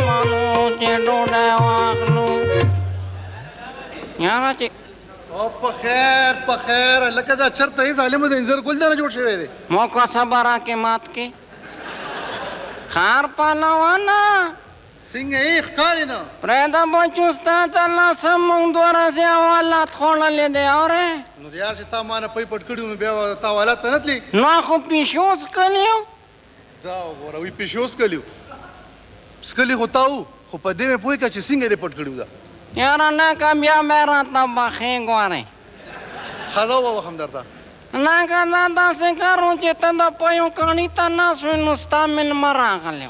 منو چې ډوډۍ واخلو. یاره چې او په خیر، په خیر. لکه دا چرته یې ظالمو د انځر ګل دنه جوړ شوی دی. موقع صبر کې مات کې خار پهلوانه. څنګه یې؟ ښکارې نه. پرېږده بچو، ستا ته لا څه موږ 2 ورځې اولاد خوړلی دی، اورې؟ نو یار، چې تا ما نه پی پټ کړي، نو بیا تا اولاد ته نه تلې؟ نو خو پیشو څکلی. دا وګوره، وی پیشو څکلی. څکلی خو تا و، خو په دې مې پوه کړه چې څنګه دې پټ کړي دا. یاره نه که بیا مې راته بخښې ګورې. ښه، زه وبخښم درته. نه که دا داسې کار و چې ته د پیو کاڼي ته ناست وې، نو ستا مېلمه راغلی.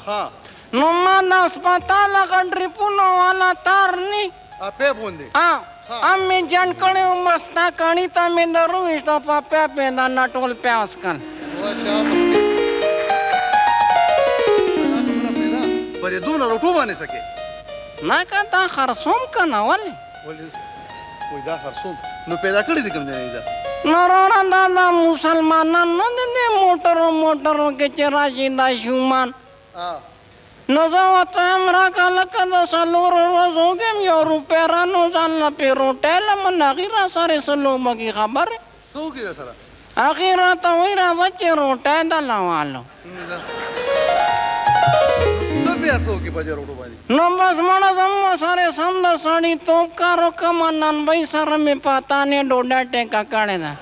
نو ما د هسپتال هغه ډریپونو والا تار نی پیپ غوندې هم مې جنډ کړی و، بس ستا کاڼي ته مې در وویشت او په پیپ مې د نه ټول پیا وڅکل. په دې دومره روټو باندې څه کې؟ نه که دا خرڅوم که نه. ولې؟ ولې وایي دا خرڅوم؟ نو پیدا کړی دې کوم ځای نه دا؟ نو وروره، دا د مسلمانان نه دي، دې موټرو موټرو کې چې راشي دا شومان. نو زه ورته وایم راکړه، لکه د 4 ورځو کې 1 روپۍ را، نو ځان له پرې روټۍ لم. نو هغې را سره څه لوبه کې خبر څه وکړي را سره؟ هغې راته وایي راځه چې روټۍ درله والو. ته بیا څه وکړې په دې روټو باندې؟ نو بس مړه، زم سره سم د سړیتوب کار وکړم، نانبۍ سره مې پاتانې ډوډۍ ټیکه کړې ده.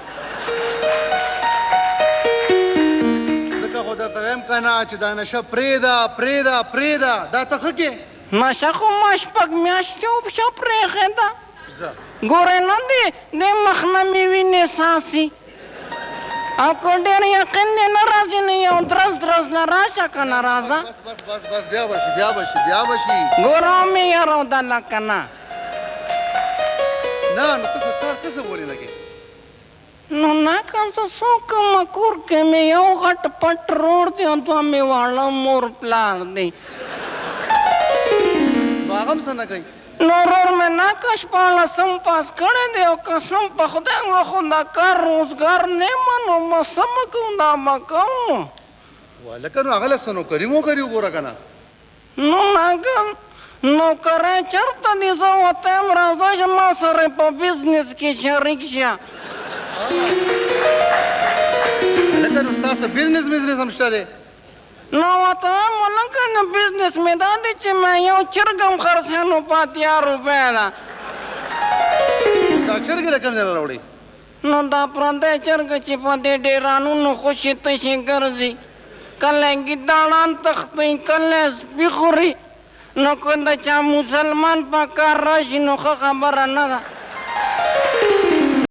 ځکه خو درته وایم که نه چې دا نشه پرېږده، پرېږده، پرېږده. دا ته ښه کې. نشه خو ما 6 میاشتې وپشه پرېښې ده. ځه. ګورې نه دې دې مخ نه مې وینې څاڅي، او که ډېر یقین دې نه راځي، نو یو درز درز له راشه که نه. راځه. بس بس بس بس، بیا به شي، بیا به شي، بیا به شي. ګوره، مې یارودله که نه؟ نه، نو ته څه کار ته څه ولې نه کې؟ نو نه که زه څه وکړم؟ کور کې مې یو غټ پټ ورور دی او دوه مې واړه مور پلار دی. نو هغه هم څه نه کوي؟ نو ورور مې نه که شپاړسم پاس کړی دی، او قسم په خدای زه خو د کار روزګار نه یم، نو به څه به کوم؟ دا به کوم. وهلکه، نو هغه له څه نوکري موکري وګوره که نه. نو نه که نوکرۍ چېرته دي؟ زه ورته وایم راځه چې ما سره په بزنس کې شریک شه. هلکه، نو ستا څه بزنس مزنس هم شته دی؟ نو ورته وایم هلکه، نو بزنس مې دا دی چې مې یو چرګ هم خرڅوي، نو په 80 روپۍ ده. دا چرګې له کوم ځای نه راوړې؟ نو دا پردی چرګ چې په دې ډېرانونو خوشې تشې ګرځي، کله ګیدړان تښتوي، کله سپي خوري، نو که د چا مسلمان په کار راشي، نو ښه خبره نه ده.